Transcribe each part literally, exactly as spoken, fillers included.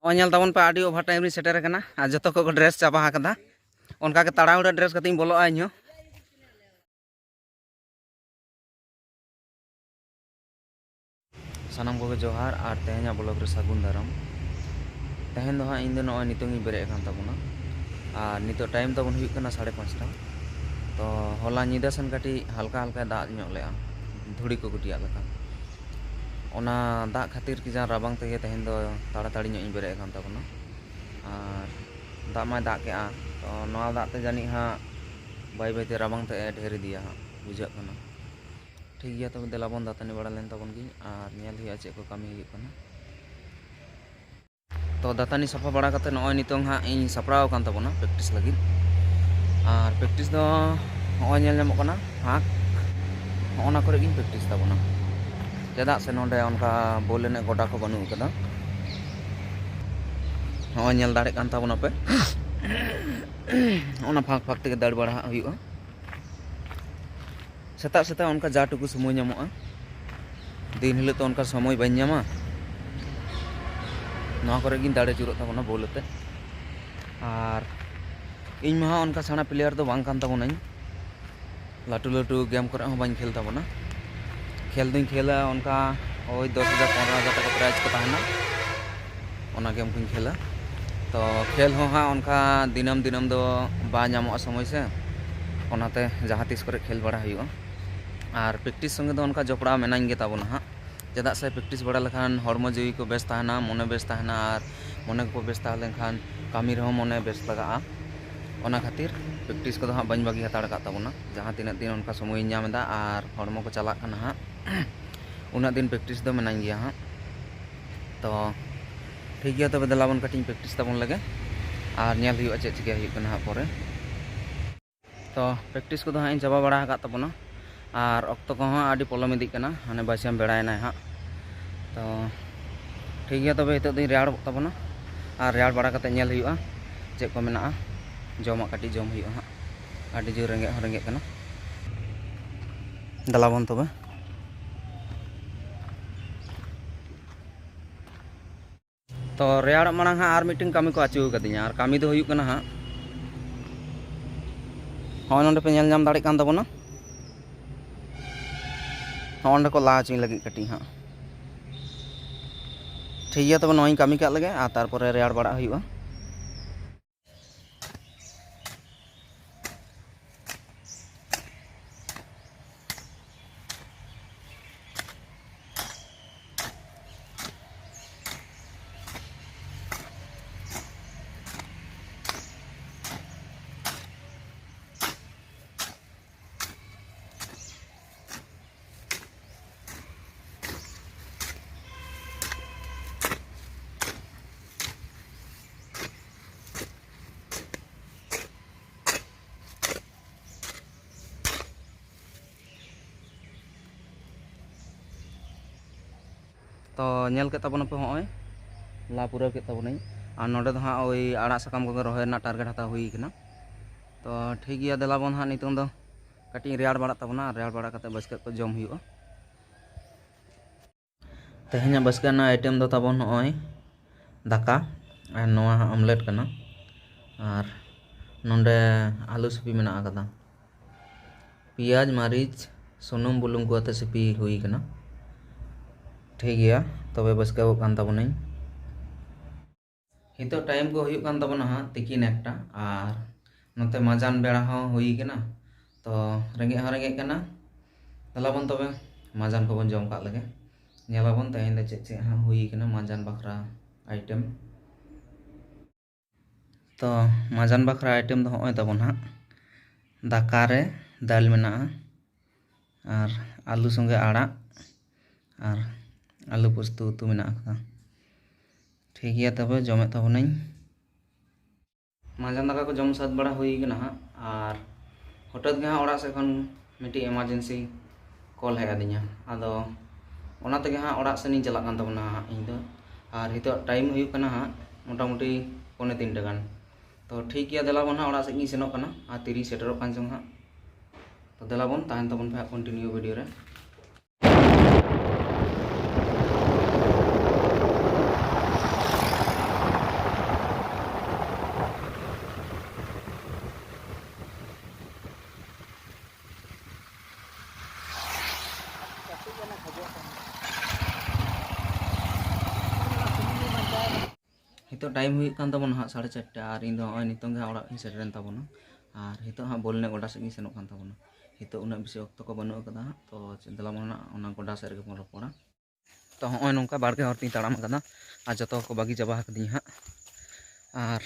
ᱱᱚᱜᱼᱚᱭ ᱧᱮᱞ ᱛᱟᱵᱚᱱ ᱯᱮ, ᱟᱹᱰᱤ over time ᱨᱤᱧ ᱥᱮᱴᱮᱨ ᱟᱠᱟᱱᱟ ᱟᱨ ᱡᱚᱛᱚ ᱠᱚᱠᱚ dress ᱪᱟᱵᱟ ᱟᱠᱟᱫᱟ᱾ ᱚᱱᱠᱟ ᱜᱮ ᱛᱟᱲᱟᱦᱩᱲᱟᱹ dress ᱠᱟᱛᱮ ᱤᱧ ᱵᱚᱞᱚᱜᱼᱟ ᱤᱧ ᱦᱚᱸ᱾ ᱥᱟᱱᱟᱢ ᱠᱚᱜᱮ ᱡᱚᱦᱟᱨ ᱟᱨ ᱛᱮᱦᱮᱧᱟᱜ vlog ᱨᱮ ᱥᱟᱹᱜᱩᱱ ᱫᱟᱨᱟᱢ᱾ ᱛᱮᱦᱮᱧ ᱫᱚ ᱦᱟᱸᱜ ᱤᱧ ᱫᱚ ᱱᱚᱜᱼᱚᱭ ᱱᱤᱛᱚᱝ ᱤᱧ ᱵᱮᱨᱮᱫ ᱟᱠᱟᱱ ᱛᱟᱵᱚᱱᱟ ᱟᱨ ᱱᱤᱛᱚᱜ time ᱛᱟᱵᱚᱱ ᱦᱩᱭᱩᱜ ᱠᱟᱱᱟ ᱥᱟᱲᱮ ᱯᱟᱸᱪᱴᱟ᱾ ᱛᱚ ᱦᱚᱞᱟ ᱧᱤᱫᱟᱹ ᱥᱮᱱ ᱠᱟᱹᱴᱤᱡ ᱦᱟᱞᱠᱟ ᱦᱟᱞᱠᱟᱭ ᱫᱟᱜ ᱧᱚᱜ ᱞᱮᱜᱼᱟ, ᱫᱷᱩᱲᱤ ᱠᱚ ᱠᱩᱴᱤᱭᱟᱜ ᱞᱮᱠᱟ᱾ ᱚᱱᱟ ᱫᱟᱜ ᱠᱷᱟᱹᱛᱤᱨ ᱠᱤ ᱡᱟᱦᱟᱸ ᱨᱟᱵᱟᱝ ᱛᱮᱜᱮ ᱛᱮᱦᱮᱧ ᱫᱚ ᱛᱟᱲᱟᱛᱟᱲᱤ ᱧᱚᱜ ᱤᱧ ᱵᱮᱨᱮᱫ ᱟᱠᱟᱱ ᱛᱟᱵᱚᱱᱟ᱾ ᱟᱨ ᱫᱟᱜ ᱢᱟᱭ ᱫᱟᱜ ᱠᱮᱜᱼᱟ, ᱛᱚ ᱱᱚᱣᱟ ᱫᱟᱜ ᱛᱮ ᱡᱟᱹᱱᱤᱡ ᱦᱟᱸᱜ ᱵᱟᱹᱭ ᱵᱟᱹᱭᱛᱮ ᱨᱟᱵᱟᱝ ᱛᱮ ᱰᱷᱮᱨ ᱤᱫᱤᱭᱟ ᱦᱟᱸᱜ ᱵᱩᱡᱷᱟᱹᱜ ᱠᱟᱱᱟ᱾ ᱴᱷᱤᱠ ᱜᱮᱭᱟ, ᱛᱚᱵᱮ ᱫᱮᱞᱟ ᱵᱚᱱ ᱫᱟᱹᱛᱟᱹᱱᱤ ᱵᱟᱲᱟ ᱞᱮᱱ ᱛᱟᱵᱚᱱ ᱜᱤᱧ ᱟᱨ ᱧᱮᱞ ᱦᱩᱭᱩᱜᱼᱟ ᱪᱮᱫ ᱠᱚ ᱠᱟᱹᱢᱤ ᱦᱩᱭᱩᱜ ᱠᱟᱱᱟ᱾ ᱛᱚ ᱫᱟᱹᱛᱟᱹᱱᱤ ᱥᱟᱯᱷᱟ ᱵᱟᱲᱟ ᱠᱟᱛᱮ ᱱᱚᱜᱼᱚᱭ ᱱᱤᱛᱚᱝ ᱦᱟᱸᱜ ᱤᱧ ᱥᱟᱯᱲᱟᱣ ᱟᱠᱟᱱ ᱛᱟᱵᱚᱱᱟ practice ᱞᱟᱹᱜᱤᱫ᱾ ᱟᱨ practice ᱫᱚ ᱱᱚᱜᱼᱚᱭ ᱧᱮᱞ ᱧᱟᱢᱚᱜ ᱠᱟᱱᱟ ᱯᱷᱟᱸᱠ, ᱱᱚᱜᱼᱚ ᱱᱟ ᱠᱚᱨᱮ ᱜᱤᱧ practice ᱛᱟᱵᱚᱱᱟ, ᱪᱮᱫᱟᱜ ᱥᱮ ᱱᱚᱰᱮ ᱚᱱᱠᱟ ᱵᱚᱞ ᱮᱱᱮᱡ ᱜᱚᱰᱟ ᱠᱚ ᱵᱟᱹᱱᱩᱜ ᱟᱠᱟᱫᱟ᱾ ᱱᱚᱜᱼᱚᱭ ᱧᱮᱞ ᱫᱟᱲᱮᱭᱟᱜ ᱠᱟᱱ ᱛᱟᱵᱚᱱᱟᱯᱮ, ᱚᱱᱟ ᱯᱷᱟᱸᱠ ᱯᱷᱟᱸᱠ ᱛᱮᱜᱮ ᱫᱟᱹᱲ ᱵᱟᱲᱟ ᱦᱟᱸᱜ ᱦᱩᱭᱩᱜᱼᱟ᱾ ᱥᱮᱛᱟᱜ ᱥᱮᱛᱟᱜ ᱚᱱᱠᱟ ᱡᱟ ᱴᱩᱠᱩ ᱥᱚᱢᱚᱭ ᱧᱟᱢᱚᱜᱼᱟ, ᱫᱤᱱ ᱦᱤᱞᱳᱜ ᱛᱚ ᱚᱱᱠᱟ ᱥᱚᱢᱚᱭ ᱵᱟᱹᱧ ᱧᱟᱢᱟ, ᱱᱚᱣᱟ ᱠᱚᱨᱮ ᱜᱤᱧ ᱫᱟᱹᱲ ᱟᱹᱪᱩᱨᱚᱜ ᱛᱟᱵᱚᱱᱟ ᱵᱚᱞ ᱟᱛᱮ᱾ ᱟᱨ ᱤᱧ ᱢᱟ ᱦᱟᱸᱜ ᱚᱱᱠᱟ ᱥᱮᱬᱟ player ᱫᱚ ᱵᱟᱝ ᱠᱟᱱ ᱛᱟᱵᱚᱱᱟᱹᱧ, ᱞᱟᱹᱴᱩ ᱞᱟᱹᱴᱩ game ᱠᱚᱨᱮ ᱦᱚᱸ ᱵᱟᱹᱧ ᱠᱷᱮᱞ ᱛᱟᱵᱚᱱᱟ᱾ ᱠᱷᱮᱞ ᱫᱩᱧ ᱠᱷᱮᱞᱟ ᱚᱱᱠᱟ ᱳᱭ ᱫᱚᱥ ᱦᱟᱡᱟᱨ ᱯᱚᱱᱨᱚ ᱦᱟᱡᱟᱨ ᱴᱟᱠᱟ prize ᱠᱚ ᱛᱟᱦᱮᱱᱟ, ᱚᱱᱟ game ᱠᱚᱧ ᱠᱷᱮᱞᱟ᱾ ᱛᱚ ᱠᱷᱮᱞ ᱦᱚᱸ ᱦᱟᱸᱜ ᱚᱱᱠᱟ ᱫᱤᱱᱟᱹᱢ ᱫᱤᱱᱟᱹᱢ ᱫᱚ ᱵᱟᱭ ᱧᱟᱢᱚᱜᱼᱟ ᱥᱚᱢᱚᱭ ᱥᱮ, ᱚᱱᱟᱛᱮ ᱡᱟᱦᱟᱸ ᱛᱤᱥ ᱠᱚᱨᱮ ᱠᱷᱮᱞ ᱵᱟᱲᱟ ᱦᱩᱭᱩᱜᱼᱟ᱾ ᱟᱨ practice ᱥᱚᱸᱜᱮ ᱫᱚ ᱚᱱᱠᱟ ᱡᱚᱯᱲᱟᱣ ᱢᱮᱱᱟᱧ ᱜᱮ ᱛᱟᱵᱚᱱᱟ ᱦᱟᱸᱜ, ᱪᱮᱫᱟᱜ ᱥᱮ practice ᱵᱟᱲᱟ ᱞᱮᱠᱷᱟᱱ ᱦᱚᱲᱢᱚ ᱡᱤᱣᱤ ᱠᱚ ᱵᱮᱥ ᱛᱟᱦᱮᱱᱟ, ᱢᱚᱱᱮ ᱵᱮᱥ ᱛᱟᱦᱮᱱᱟ, ᱟᱨ ᱢᱚᱱᱮ ᱠᱚ ᱵᱮᱥ ᱛᱟᱦᱮᱸ ᱞᱮᱱᱠᱷᱟᱱ ᱠᱟᱹᱢᱤ ᱨᱮᱦᱚᱸ ᱢᱚᱱᱮ ᱵᱮᱥ ᱞᱟᱜᱟᱜᱼᱟ᱾ ᱚᱱᱟ ᱠᱷᱟᱹᱛᱤᱨ practice ᱠᱚᱫᱚ ᱦᱟᱸᱜ ᱵᱟᱹᱧ ᱵᱟᱹᱜᱤ ᱦᱟᱛᱟᱲ ᱟᱠᱟᱫ ᱛᱟᱵᱚᱱᱟ᱾ ᱡᱟᱦᱟᱸ ᱛᱤᱱᱟᱹᱜ ᱫᱤᱱ ᱚᱱᱠᱟ ᱥᱚᱢᱚᱭᱤᱧ ᱧᱟᱢ ᱮᱫᱟ ᱟᱨ ᱦᱚᱲᱢᱚ ᱠᱚ ᱪᱟᱞᱟᱜ ᱠᱟᱱᱟ ᱦᱟᱸᱜ, ᱩᱱᱟᱹᱜ ᱫᱤᱱ practice ᱫᱚ ᱢᱮᱱᱟᱧ ᱜᱮᱭᱟ ᱦᱟᱸᱜ᱾ ᱛᱚ ᱴᱷᱤᱠ ᱜᱮᱭᱟ, ᱛᱚᱵᱮ ᱫᱮᱞᱟ ᱵᱚᱱ ᱠᱟᱹᱴᱤᱡ practice ᱛᱟᱵᱚᱱ ᱞᱮᱜᱮ ᱟᱨ ᱧᱮᱞ ᱦᱩᱭᱩᱜᱼᱟ ᱪᱮᱫ ᱪᱤᱠᱟᱹ ᱦᱩᱭᱩᱜ ᱠᱟᱱᱟ ᱦᱟᱸᱜ ᱯᱚᱨᱮ᱾ ᱛᱚ practice ᱠᱚᱫᱚ ᱦᱟᱸᱜ ᱤᱧ ᱪᱟᱵᱟ ᱵᱟᱲᱟ ᱟᱠᱟᱫ ᱛᱟᱵᱚᱱᱟ ᱟᱨ ᱚᱠᱛᱚ ᱠᱚᱦᱚᱸ ᱟᱹᱰᱤ ᱯᱚᱞᱚᱢ ᱤᱫᱤᱜ ᱠᱟᱱᱟ, ᱦᱟᱱᱮ ᱵᱟᱹᱥᱭᱟᱹᱢ ᱵᱮᱲᱟᱭᱮᱱᱟᱭ ᱦᱟᱸᱜ᱾ ᱛᱚ ᱴᱷᱤᱠ ᱜᱮᱭᱟ, ᱛᱚᱵᱮ ᱱᱤᱛᱚᱜ ᱫᱚᱧ ᱨᱮᱭᱟᱲᱚᱜ ᱛᱟᱵᱚᱱᱟ ᱟᱨ ᱨᱮᱭᱟᱲ ᱵᱟᱲᱟ ᱠᱟᱛᱮ ᱧᱮᱞ ᱦᱩᱭᱩᱜᱼᱟ ᱪᱮᱫ ᱠᱚ ᱢᱮᱱᱟᱜᱼᱟ, ᱡᱚᱢᱟᱜ ᱠᱟᱹᱴᱤᱡ ᱡᱚᱢ ᱦᱩᱭᱩᱜᱼᱟ ᱦᱟᱸᱜ, ᱟᱹᱰᱤ ᱡᱳᱨ ᱨᱮᱸᱜᱮᱡ ᱦᱚᱸ ᱨᱮᱸᱜᱮᱡ ᱠᱟᱱᱟ᱾ ᱫᱮᱞᱟ ᱵᱚᱱ ᱛᱚᱵᱮ᱾ ᱛᱚ ᱨᱮᱭᱟᱲᱚᱜ ᱢᱟᱲᱟᱝ ᱦᱟᱸᱜ ᱟᱨ ᱢᱤᱫᱴᱮᱱ ᱠᱟᱹᱢᱤ ᱠᱚ ᱟᱹᱪᱩ ᱟᱠᱟᱫᱤᱧᱟ, ᱟᱨ ᱠᱟᱹᱢᱤ ᱫᱚ ᱦᱩᱭᱩᱜ ᱠᱟᱱᱟ ᱦᱟᱸᱜ, ᱦᱚᱸᱜᱼᱚᱭ ᱱᱚᱰᱮ ᱯᱮ ᱧᱮᱞ ᱧᱟᱢ ᱫᱟᱲᱮᱭᱟᱜ ᱠᱟᱱ ᱛᱟᱵᱚᱱᱟ, ᱦᱚᱸᱜᱼᱚ ᱱᱚᱰᱮ ᱠᱚ ᱞᱟ ᱦᱚᱪᱚᱧ ᱞᱟᱹᱜᱤᱫ ᱠᱟᱹᱴᱤᱡ ᱦᱟᱸᱜ᱾ ᱴᱷᱤᱠ ᱜᱮᱭᱟ, ᱛᱚᱵᱮ ᱱᱚᱣᱟᱧ ᱠᱟᱹᱢᱤ ᱠᱟᱜ ᱞᱮᱜᱮ, ᱟᱨ ᱛᱟᱨᱯᱚᱨᱮ ᱨᱮᱭᱟᱲ ᱵᱟᱲᱟᱜ ᱦᱩᱭᱩᱜᱼᱟ᱾ ᱛᱚ ᱧᱮᱞ ᱠᱮᱫ ᱛᱟᱵᱚᱱᱟᱯᱮ, ᱦᱚᱸᱜᱼᱚᱭ ᱞᱟ ᱯᱩᱨᱟᱹᱣ ᱠᱮᱫ ᱛᱟᱵᱚᱱᱟᱹᱧ᱾ ᱟᱨ ᱱᱚᱰᱮ ᱫᱚ ᱦᱟᱸᱜ ᱳᱭ ᱟᱲᱟᱜ ᱥᱟᱠᱟᱢ ᱠᱚᱜᱮ ᱨᱚᱦᱚᱭ ᱨᱮᱱᱟᱜ ᱴᱟᱨᱜᱮᱴ ᱦᱟᱛᱟᱣ ᱦᱩᱭ ᱠᱟᱱᱟ᱾ ᱛᱚ ᱴᱷᱤᱠ ᱜᱮᱭᱟ, ᱫᱮᱞᱟ ᱵᱚᱱ ᱦᱟᱸᱜ ᱱᱤᱛᱚᱝ ᱫᱚ ᱠᱟᱹᱴᱤᱡ ᱨᱮᱭᱟᱲ ᱵᱟᱲᱟᱜ ᱛᱟᱵᱚᱱᱟ, ᱟᱨ ᱨᱮᱭᱟᱲ ᱵᱟᱲᱟ ᱠᱟᱛᱮ ᱵᱟᱹᱥᱠᱟᱹ ᱠᱚ ᱡᱚᱢ ᱦᱩᱭᱩᱜᱼᱟ᱾ ᱛᱮᱦᱮᱧᱟᱜ ᱵᱟᱥᱠᱮ ᱨᱮᱱᱟᱜ ᱟᱭᱴᱮᱢ ᱫᱚ ᱛᱟᱵᱚᱱ ᱱᱚᱜᱼᱚᱭ ᱫᱟᱠᱟ, ᱟᱨ ᱱᱚᱣᱟ ᱦᱟᱸᱜ ᱚᱢᱞᱮᱴ ᱠᱟᱱᱟ, ᱟᱨ ᱱᱚᱰᱮ ᱟᱹᱞᱩ ᱥᱤᱯᱤ ᱢᱮᱱᱟᱜ ᱟᱠᱟᱫᱟ᱾ ᱯᱮᱸᱭᱟᱡᱽ, ᱢᱟᱹᱨᱤᱪ, ᱥᱩᱱᱩᱢ, ᱵᱩᱞᱩᱝ ᱠᱚ ᱟᱛᱮ ᱥᱤᱯᱤ ᱦᱩᱭ ᱠᱟᱱᱟ᱾ ᱴᱷᱤᱠ ᱜᱮᱭᱟ, ᱛᱚᱵᱮ ᱵᱟᱥᱠᱮ ᱜᱚᱜ ᱠᱟᱱ ᱛᱟᱵᱚᱱᱟᱹᱧ᱾ ᱱᱤᱛᱚᱜ ᱴᱟᱭᱤᱢ ᱠᱚ ᱦᱩᱭᱩᱜ ᱠᱟᱱ ᱛᱟᱵᱚᱱᱟ ᱦᱟᱸᱜ ᱛᱤᱠᱤᱱ ᱮᱠᱴᱟ, ᱟᱨ ᱱᱚᱛᱮ ᱢᱟᱡᱟᱱ ᱵᱮᱲᱟ ᱦᱚᱸ ᱦᱩᱭ ᱠᱟᱱᱟ᱾ ᱛᱚ ᱨᱮᱸᱜᱮᱡ ᱦᱚᱸ ᱨᱮᱸᱜᱮᱡ ᱠᱟᱱᱟ᱾ ᱫᱮᱞᱟ ᱵᱚᱱ ᱛᱚᱵᱮ ᱢᱟᱡᱟᱱ ᱠᱚᱵᱚᱱ ᱡᱚᱢ ᱠᱟᱜ ᱞᱮᱜᱮ᱾ ᱧᱮᱞᱟᱵᱚᱱ ᱛᱮᱦᱮᱧ ᱫᱚ ᱪᱮᱫ ᱪᱮᱫ ᱦᱟᱸᱜ ᱦᱩᱭ ᱠᱟᱱᱟ ᱢᱟᱡᱟᱱ ᱵᱟᱠᱷᱨᱟ ᱟᱭᱴᱮᱢ᱾ ᱛᱚ ᱢᱟᱡᱟᱱ ᱵᱟᱠᱷᱨᱟ ᱟᱭᱴᱮᱢ ᱫᱚ ᱦᱚᱸᱜᱼᱚᱭ ᱛᱟᱵᱚᱱ ᱦᱟᱸᱜ, ᱫᱟᱠᱟ ᱨᱮ ᱫᱟᱹᱞ ᱢᱮᱱᱟᱜᱼᱟ, ᱟᱨ ᱟᱹᱞᱩ ᱥᱚᱸᱜᱮ ᱟᱲᱟᱜ, ᱟᱨ ᱟᱹᱞᱩ ᱯᱳᱥᱛᱩ ᱩᱛᱩ ᱢᱮᱱᱟᱜ ᱟᱠᱟᱫᱟ᱾ ᱴᱷᱤᱠ ᱜᱮᱭᱟ, ᱛᱚᱵᱮ ᱡᱚᱢᱮᱫ ᱛᱟᱵᱚᱱᱟᱹᱧ᱾ ᱢᱟᱸᱡᱟᱱ ᱫᱟᱠᱟ ᱠᱚ ᱡᱚᱢ ᱥᱟᱹᱛ ᱵᱟᱲᱟ ᱦᱩᱭ ᱠᱟᱱᱟ ᱦᱟᱸᱜ, ᱟᱨ ᱦᱚᱴᱟᱛ ᱜᱮ ᱦᱟᱸᱜ ᱚᱲᱟᱜ ᱥᱮᱫ ᱠᱷᱚᱱ ᱢᱤᱫᱴᱤᱡ emergency call ᱦᱮᱡ ᱟᱹᱫᱤᱧᱟ᱾ ᱟᱫᱚ ᱚᱱᱟ ᱛᱮᱜᱮ ᱦᱟᱸᱜ ᱚᱲᱟᱜ ᱥᱮᱱ ᱤᱧ ᱪᱟᱞᱟᱜ ᱠᱟᱱ ᱛᱟᱵᱚᱱᱟ ᱦᱟᱸᱜ ᱤᱧ ᱫᱚ᱾ ᱟᱨ ᱱᱤᱛᱚᱜ ᱴᱟᱭᱤᱢ ᱦᱩᱭᱩᱜ ᱠᱟᱱᱟ ᱦᱟᱸᱜ ᱢᱚᱴᱟᱢᱩᱴᱤ ᱯᱚᱱᱮ ᱛᱤᱱᱴᱟ ᱜᱟᱱ᱾ ᱛᱚ ᱴᱷᱤᱠ ᱜᱮᱭᱟ, ᱫᱮᱞᱟ ᱵᱚᱱ ᱦᱟᱸᱜ ᱚᱲᱟᱜ ᱥᱮᱫ ᱜᱤᱧ ᱥᱮᱱᱚᱜ ᱠᱟᱱᱟ, ᱟᱨ ᱛᱤᱨᱤᱧ ᱥᱮᱴᱮᱨᱚᱜ ᱠᱟᱱ ᱪᱚᱝ ᱦᱟᱸᱜ᱾ ᱛᱚ ᱫᱮᱞᱟ ᱵᱚᱱ ᱛᱟᱦᱮᱱ ᱛᱟᱵᱚᱱ ᱯᱮ ᱦᱟᱸᱜ continue video ᱨᱮ᱾ ᱱᱤᱛᱚᱜ ᱴᱟᱭᱤᱢ ᱦᱩᱭᱩᱜ ᱠᱟᱱ ᱛᱟᱵᱚᱱᱟ ᱦᱟᱸᱜ ᱥᱟᱲᱮ ᱪᱟᱨᱴᱟ, ᱟᱨ ᱤᱧ ᱫᱚ ᱱᱚᱜᱼᱚᱭ ᱱᱤᱛᱚᱝ ᱜᱮ ᱦᱟᱸᱜ ᱚᱲᱟᱜ ᱤᱧ ᱥᱮᱴᱮᱨᱮᱱ ᱛᱟᱵᱚᱱᱟ᱾ ᱟᱨ ᱱᱤᱛᱚᱜ ᱦᱟᱸᱜ ᱵᱚᱞ ᱮᱱᱮᱡ ᱜᱚᱰᱟ ᱥᱮᱫ ᱤᱧ ᱥᱮᱱᱚᱜ ᱠᱟᱱ ᱛᱟᱵᱚᱱᱟ᱾ ᱱᱤᱛᱚᱜ ᱩᱱᱟᱹᱜ ᱵᱮᱥᱤ ᱚᱠᱛᱚ ᱠᱚ ᱵᱟᱹᱱᱩᱜ ᱟᱠᱟᱫᱟ ᱦᱟᱸᱜ, ᱛᱚ ᱫᱮᱞᱟ ᱵᱚᱱ ᱦᱟᱸᱜ ᱚᱱᱟ ᱜᱚᱰᱟ ᱥᱮᱫ ᱨᱮᱜᱮ ᱵᱚᱱ ᱨᱚᱯᱚᱲᱟ᱾ ᱛᱚ ᱦᱚᱸᱜᱼᱚᱭ ᱱᱚᱝᱠᱟ ᱵᱟᱲᱜᱮ ᱦᱚᱨ ᱛᱤᱧ ᱛᱟᱲᱟᱢ ᱟᱠᱟᱫᱟ, ᱟᱨ ᱡᱚᱛᱚ ᱠᱚ ᱵᱟᱹᱜᱤ ᱪᱟᱵᱟ ᱟᱠᱟᱫᱤᱧᱟ ᱦᱟᱸᱜ᱾ ᱟᱨ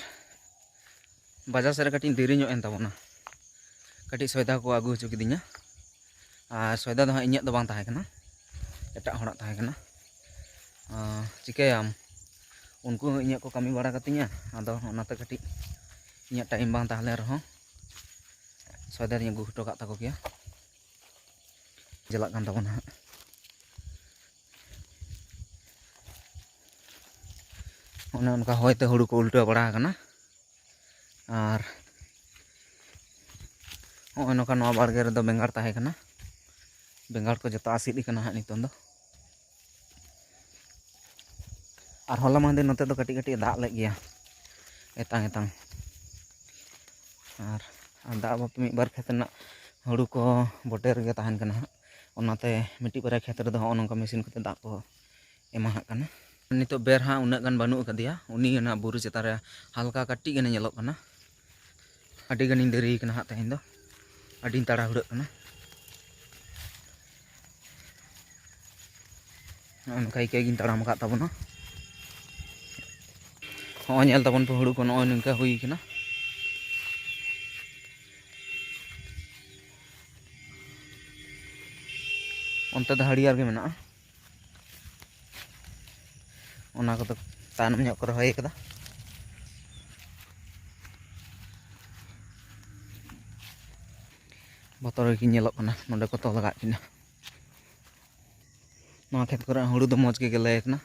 ᱵᱟᱡᱟᱨ ᱥᱮᱫ ᱨᱮ ᱠᱟᱹᱴᱤᱡ ᱤᱧ ᱫᱮᱨᱤ ᱧᱚᱜ ᱮᱱ ᱛᱟᱵᱚᱱᱟ, ᱠᱟᱹᱴᱤᱡ ᱥᱚᱭᱫᱟ ᱠᱚ ᱟᱹᱜᱩ ᱦᱚᱪᱚ ᱠᱤᱫᱤᱧᱟ᱾ ᱟᱨ ᱥᱚᱭᱫᱟ ᱫᱚ ᱦᱟᱸᱜ ᱤᱧᱟᱹᱜ ᱫᱚ ᱵᱟᱝ ᱛᱟᱦᱮᱸ ᱠᱟᱱᱟ, ᱮᱴᱟᱜ ᱦᱚᱲᱟᱜ ᱛᱟᱦᱮᱸ ᱠᱟᱱᱟ᱾ ᱟᱨ ᱪᱤᱠᱟᱹᱭᱟᱢ, ᱩᱱᱠᱩ ᱦᱚᱸ ᱤᱧᱟᱹᱜ ᱠᱚ ᱠᱟᱹᱢᱤ ᱵᱟᱲᱟ ᱠᱟᱹᱛᱤᱧᱟ, ᱟᱫᱚ ᱚᱱᱟᱛᱮ ᱠᱟᱹᱴᱤᱡ ᱤᱧᱟᱹᱜ ᱴᱟᱭᱤᱢ ᱵᱟᱝ ᱛᱟᱦᱮᱸ ᱞᱮᱱ ᱨᱮᱦᱚᱸ ᱥᱚᱭᱫᱟ ᱫᱚᱧ ᱟᱹᱜᱩ ᱦᱚᱴᱚ ᱠᱟᱜ ᱛᱟᱠᱚ ᱜᱮᱭᱟ᱾ ᱪᱟᱞᱟᱜ ᱠᱟᱱ ᱛᱟᱵᱚᱱᱟ ᱦᱟᱸᱜ᱾ ᱚᱱᱮ ᱚᱱᱠᱟ ᱦᱚᱭᱛᱮ ᱦᱩᱲᱩ ᱠᱚ ᱩᱞᱴᱟᱹᱣ ᱵᱟᱲᱟ ᱟᱠᱟᱱᱟ᱾ ᱟᱨ ᱦᱚᱸᱜᱼᱚᱭ ᱱᱚᱝᱠᱟ ᱱᱚᱣᱟ ᱵᱟᱲᱜᱮ ᱨᱮᱫᱚ ᱵᱮᱸᱜᱟᱲ ᱛᱟᱦᱮᱸ ᱠᱟᱱᱟ᱾ ᱵᱮᱸᱜᱟᱲ ᱠᱚ ᱡᱚᱛᱚ ᱟᱥᱤᱫ ᱟᱠᱟᱱᱟ ᱦᱟᱸᱜ ᱱᱤᱛᱚᱝ ᱫᱚ᱾ ᱟᱨ ᱦᱚᱞᱟ ᱢᱟᱦᱫᱮᱨ ᱱᱚᱛᱮ ᱫᱚ ᱠᱟᱹᱴᱤᱡ ᱠᱟᱹᱴᱤᱡ ᱮ ᱫᱟᱜ ᱞᱮᱫ ᱜᱮᱭᱟ, ᱮᱛᱟᱝ ᱮᱛᱟᱝ᱾ ᱟᱨ, ᱟᱨ ᱫᱟᱜ ᱵᱟᱯᱮ ᱢᱤᱫ ᱵᱟᱨ ᱠᱷᱮᱛ ᱨᱮᱱᱟᱜ ᱦᱩᱲᱩ ᱠᱚ ᱵᱚᱴᱮ ᱨᱮᱜᱮ ᱛᱟᱦᱮᱱ ᱠᱟᱱᱟ ᱦᱟᱸᱜ᱾ ᱚᱱᱟᱛᱮ ᱢᱤᱫᱴᱤᱡ ᱵᱟᱨᱭᱟ ᱠᱷᱮᱛ ᱨᱮᱫᱚ ᱦᱚᱸᱜᱼᱚ ᱱᱚᱝᱠᱟ ᱢᱮᱥᱤᱱ ᱠᱚᱛᱮ ᱫᱟᱜ ᱠᱚ ᱮᱢᱟᱦᱟᱜ ᱠᱟᱱᱟ᱾ ᱱᱤᱛᱚᱜ ᱵᱮᱨ ᱦᱟᱸᱜ ᱩᱱᱟᱹᱜ ᱜᱟᱱ ᱵᱟᱹᱱᱩᱜ ᱟᱠᱟᱫᱮᱭᱟ, ᱩᱱᱤ ᱚᱱᱟ ᱵᱩᱨᱩ ᱪᱮᱛᱟᱱ ᱨᱮ ᱦᱟᱞᱠᱟ ᱠᱟᱹᱴᱤᱡ ᱜᱟᱱᱮ ᱧᱮᱞᱚᱜ ᱠᱟᱱᱟ᱾ ᱟᱹᱰᱤ ᱜᱟᱱᱤᱧ ᱫᱮᱨᱤ ᱠᱟᱱᱟ ᱦᱟᱸᱜ ᱛᱮᱦᱮᱧ ᱫᱚ, ᱟᱹᱰᱤᱧ ᱛᱟᱲᱟᱦᱩᱲᱟᱹᱜ ᱠᱟᱱᱟ᱾ ᱱᱚᱜᱼᱚ ᱱᱚᱝᱠᱟ ᱤᱠᱟᱹ ᱜᱤᱧ ᱛᱟᱲᱟᱢ ᱟᱠᱟᱫ ᱛᱟᱵᱚᱱᱟ᱾ ᱦᱚᱸᱜᱼᱚᱭ ᱧᱮᱞ ᱛᱟᱵᱚᱱ ᱯᱮ, ᱦᱩᱲᱩ ᱠᱚ ᱱᱚᱜᱼᱚᱭ ᱱᱚᱝᱠᱟ ᱦᱩᱭ ᱠᱟᱱᱟ᱾ ᱚᱱᱛᱮ ᱫᱚ ᱦᱟᱹᱨᱭᱟᱹᱲ ᱜᱮ ᱢᱮᱱᱟᱜᱼᱟ᱾ ᱚᱱᱟ ᱠᱚᱫᱚ ᱛᱟᱭᱱᱚᱢ ᱧᱚᱜ ᱠᱚ ᱨᱚᱦᱚᱭ ᱠᱟᱫᱟ᱾ ᱵᱚᱛᱚᱨ ᱜᱮᱠᱤᱱ ᱧᱮᱞᱚᱜ ᱠᱟᱱᱟ, ᱱᱚᱸᱰᱮ ᱠᱚ ᱛᱚᱞ ᱟᱠᱟᱫ ᱠᱤᱱᱟ᱾ ᱱᱚᱣᱟ ᱠᱷᱮᱛ ᱠᱚᱨᱮ ᱦᱩᱲᱩ ᱫᱚ ᱢᱚᱡᱽ ᱜᱮ ᱜᱮᱞᱮ ᱠᱟᱱᱟ᱾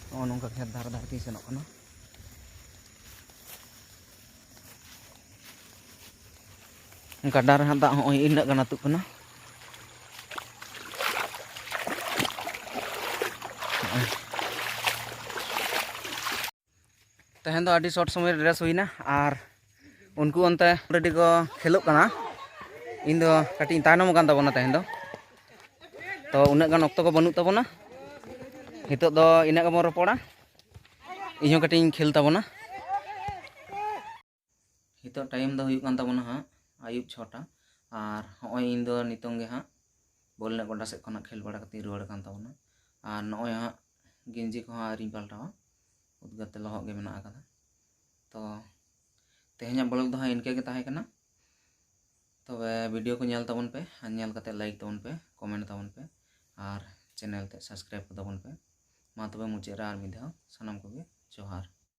ᱱᱚᱜᱼᱚ ᱱᱚᱝᱠᱟ ᱠᱷᱮᱛ ᱫᱷᱟᱨᱮ ᱫᱷᱟᱨᱮ ᱛᱤᱧ ᱥᱮᱱᱚᱜ ᱠᱟᱱᱟ᱾ ᱜᱟᱰᱟ ᱨᱮᱦᱟᱸᱜ ᱫᱟᱜ ᱦᱚᱸᱜᱼᱚᱭ ᱤᱱᱟᱹᱜ ᱜᱟᱱ ᱟᱹᱛᱩᱜ ᱠᱟᱱᱟ᱾ ᱛᱮᱦᱮᱧ ᱫᱚ ᱟᱹᱰᱤ short ᱥᱚᱢᱚᱭ ᱨᱮ dress ᱦᱩᱭᱱᱟ, ᱟᱨ ᱩᱱᱠᱩ ᱚᱱᱛᱮ already ᱠᱚ ᱠᱷᱮᱞᱳᱜ ᱠᱟᱱᱟ᱾ ᱤᱧ ᱫᱚ ᱠᱟᱹᱴᱤᱡ ᱤᱧ ᱛᱟᱭᱱᱚᱢ ᱟᱠᱟᱱ ᱛᱟᱵᱚᱱᱟ ᱛᱮᱦᱮᱧ ᱫᱚ, ᱛᱚ ᱩᱱᱟᱹᱜ ᱜᱟᱱ ᱚᱠᱛᱚ ᱠᱚ ᱵᱟᱹᱱᱩᱜ ᱛᱟᱵᱚᱱᱟ᱾ ᱱᱤᱛᱚᱜ ᱫᱚ ᱤᱱᱟᱹᱜ ᱜᱮᱵᱚᱱ ᱨᱚᱯᱚᱲᱟ᱾ ᱤᱧᱦᱚᱸ ᱠᱟᱹᱴᱤᱡ ᱤᱧ ᱠᱷᱮᱞ ᱛᱟᱵᱚᱱᱟ᱾ ᱱᱤᱛᱚᱜ ᱴᱟᱭᱤᱢ ᱫᱚ ᱦᱩᱭᱩᱜ ᱠᱟᱱ ᱛᱟᱵᱚᱱᱟ ᱦᱟᱸᱜ ᱟᱹᱭᱩᱵ ᱪᱷᱚᱴᱟ᱾ ᱟᱨ ᱦᱚᱸᱜᱼᱚᱭ ᱤᱧ ᱫᱚ ᱱᱤᱛᱚᱝ ᱜᱮ ᱦᱟᱸᱜ ᱵᱚᱞ ᱮᱱᱮᱡ ᱜᱚᱰᱟ ᱥᱮᱫ ᱠᱷᱚᱱᱟᱜ ᱠᱷᱮᱞ ᱵᱟᱲᱟ ᱠᱟᱛᱮᱧ ᱨᱩᱣᱟᱹᱲ ᱠᱟᱱ ᱛᱟᱵᱚᱱᱟ᱾ ᱟᱨ ᱱᱚᱜᱼᱚᱭ ᱦᱟᱸᱜ ᱜᱮᱧᱡᱤ ᱠᱚᱦᱚᱸ ᱟᱹᱣᱨᱤᱧ ᱯᱟᱞᱴᱟᱣᱟ, ᱩᱫᱽᱜᱟᱹᱨ ᱛᱮ ᱞᱚᱦᱚᱫ ᱜᱮ ᱢᱮᱱᱟᱜ ᱟᱠᱟᱫᱟ᱾ ᱛᱚ ᱛᱮᱦᱮᱧᱟᱜ ᱵᱞᱚᱜ ᱫᱚ ᱦᱟᱸᱜ ᱤᱱᱠᱟᱹ ᱜᱮ ᱛᱟᱦᱮᱸ ᱠᱟᱱᱟ᱾ ᱛᱚᱵᱮ ᱵᱷᱤᱰᱤᱭᱳ ᱠᱚ ᱧᱮᱞ ᱛᱟᱵᱚᱱ ᱯᱮ, ᱟᱨ ᱧᱮᱞ ᱠᱟᱛᱮ ᱞᱟᱭᱤᱠ ᱛᱟᱵᱚᱱ ᱯᱮ, ᱠᱚᱢᱮᱱᱴ ᱛᱟᱵᱚᱱ ᱯᱮ, ᱟᱨ ᱪᱮᱱᱮᱞ ᱛᱮ ᱥᱟᱵᱥᱠᱨᱟᱭᱤᱵ ᱛᱟᱵᱚᱱ ᱯᱮ᱾ ᱢᱟ ᱛᱚᱵᱮ ᱢᱩᱪᱟᱹᱫ ᱨᱮ ᱟᱨ ᱢᱤᱫ ᱫᱷᱟᱣ ᱥᱟᱱᱟᱢ ᱠᱚᱜᱮ ᱡᱚᱦᱟᱨ᱾